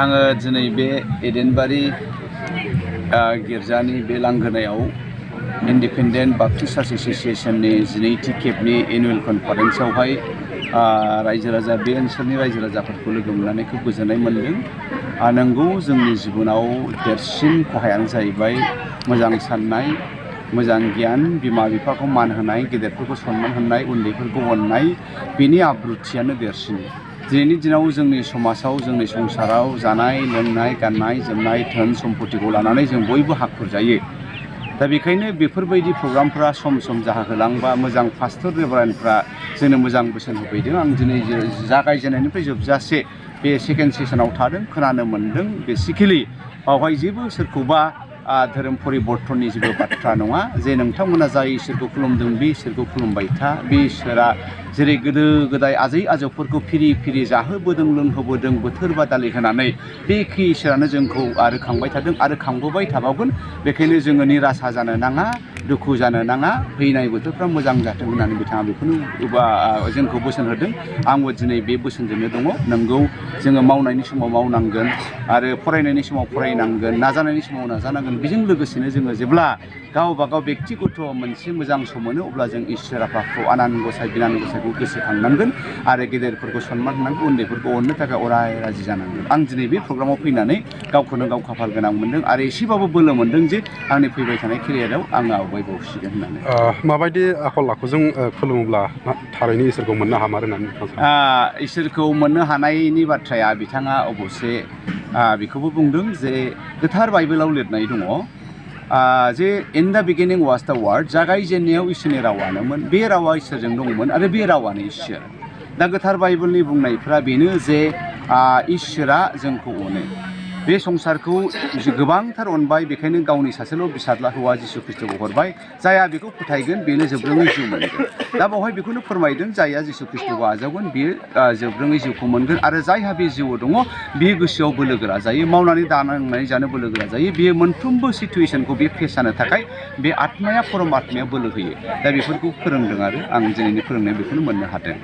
आङो दिनै बे एडेनबारि गिर्जानि बे लांगोनायाव इन्डिपेन्डेन्ट बाप्टिस्ट एस'सिएशननि 12थि खेबनि एनुवेल कनफारेन्सआवहाय रायजो राजा बे ओनसोलनि रायजो राजाफोरखौ लोगो मोननानै खोब गोजोननाय मोन्दों। नंगौ जोंनि जिबनाव देरसिन खहायानो जाहैबाय मोजां साननाय, मोजां गियान, बिमा बिफाखौ मान होनाय, गेदेरफोरखौ सनमान होनाय, उन्दैफोरखौ अननाय, बेनि आब्रुथियानो देरसिन। दिनैनि दिनाव जोंनि समाजाव, जोंनि संसाराव जानाय लोंनाय, गाननाय जोमनाय, धोन सम्पतिखौ लानानै जों बयबो हाख खुरजायो। दा बेखायनो बेफोरबायदि प्रग्रामफ्रा सम सम जाहोलांबा मोजां पास्टर रेभारेन्डफ्रा जोंनो मोजां बोसोन होफैदों। आं दिनै जागायजेननायनिफ्राय जोबजासे बे सेकेन्ड सेसनाव थादों, खोनानो मोन्दों। बेसिकेलि बावहाय जेबो सोरखौबा धोरोम परिबर्तननि जेबो बाथ्रा नङा जे नोंथांमोना जाय इसोरखौ खुलुमदों बे इसोरखौ खुलुमबाय था। बे इसोरा जेरै गोदो गोदाय आजै आजौफोरखौ फिरि फिरि जाहोबोदों, लोंहोबोदों, बोथोर बादालि होनानै, बे एखे इसोरानो जोंखौ आरो खांबाय थादों आरो खांबोबाय थाबावगोन। बेखायनो जोङो निरासा जानो नाङा, दुखु जानो नाङा, फैनाय बोथोरफ्रा मोजां जाथों होननानै बिथाङा बेखौनो जोंखौ बोसोन होदों। आंबो दिनै बे बोसोनजोंनो दङ। नंगौ जोङो मावनायनि समाव मावनांगोन आरो फरायनायनि समाव फरायनांगोन, नाजानायनि समाव नाजानांगोन। बेजों लोगोसेनो जोङो जेब्ला गावबागाव बेक्तिगत मोनसे मोजां सम मोनो अब्ला जों इसोर आफाखौ, आनान गसाइ, बिनान गसाइखौ गोसोखांनांगोन आरो गेदेरफोरखौ सनमान होनांगोन, उन्दैफोरखौ अननो थाखाय अराय राजि जानांगोन। आं दिनै बे प्रग्रामाव फैनानै गावखौनो गाव खाफाल गोनां मोन्दों आरो एसेबाबो बोलो मोन्दों जे आंनि फैबाय थानाय केरियाराव आङो आवगायबावसिगोन होननानै। माबायदि आखल आखुजों खुलुमोब्ला थारैनो इसोरखौ मोननो हामारो होननानै नोंथाङा इसोरखौ मोननो हानायनि बाथ्राया बिथाङा अबसे बेखौबो बुंदों जे गोथार बाइबेलाव लिरनाय दङ जे इन दा बिगिनिं वाज दा वार्ड, जागायजेननायाव इसोरनि रावानोमोन, बे रावा इसोरजों दंमोन आरो बे रावानो इसोर। दा गोथार बाइबेलनि बुंनायफ्रा बेनो जे इसोरा जोंखौ अनो, बे संसारखौ गोबांथार अनबाय, बेखायनो गावनि सासेल' फिसाज्ला हौवा जिसु ख्रिस्ट'खौ हरबाय। जायहा बेखौ फोथायगोन बेनो जोबरोङै जिउ मोनगोन। दा बावहाय बेखौनो फोरमायदों, जायहा जिसु ख्रिस्ट'खौ आजावगोन बियो जोबरोङै जिउखौ मोनगोन आरो जायहा बे जिउआव दङ बियो गोसोआव बोलो गोरा जायो, मावनानै दांनानै जानो बोलो गोरा जायो। बियो मोनफ्रोमबो सिटुवेसनखौ बे फेस जानो थाखाय बे आत्माया, परम आत्माया बोलो होयो। दा बेफोरखौ फोरोंदों आरो आं दिनैनि फोरोंनायाव बेखौनो मोननो हादों।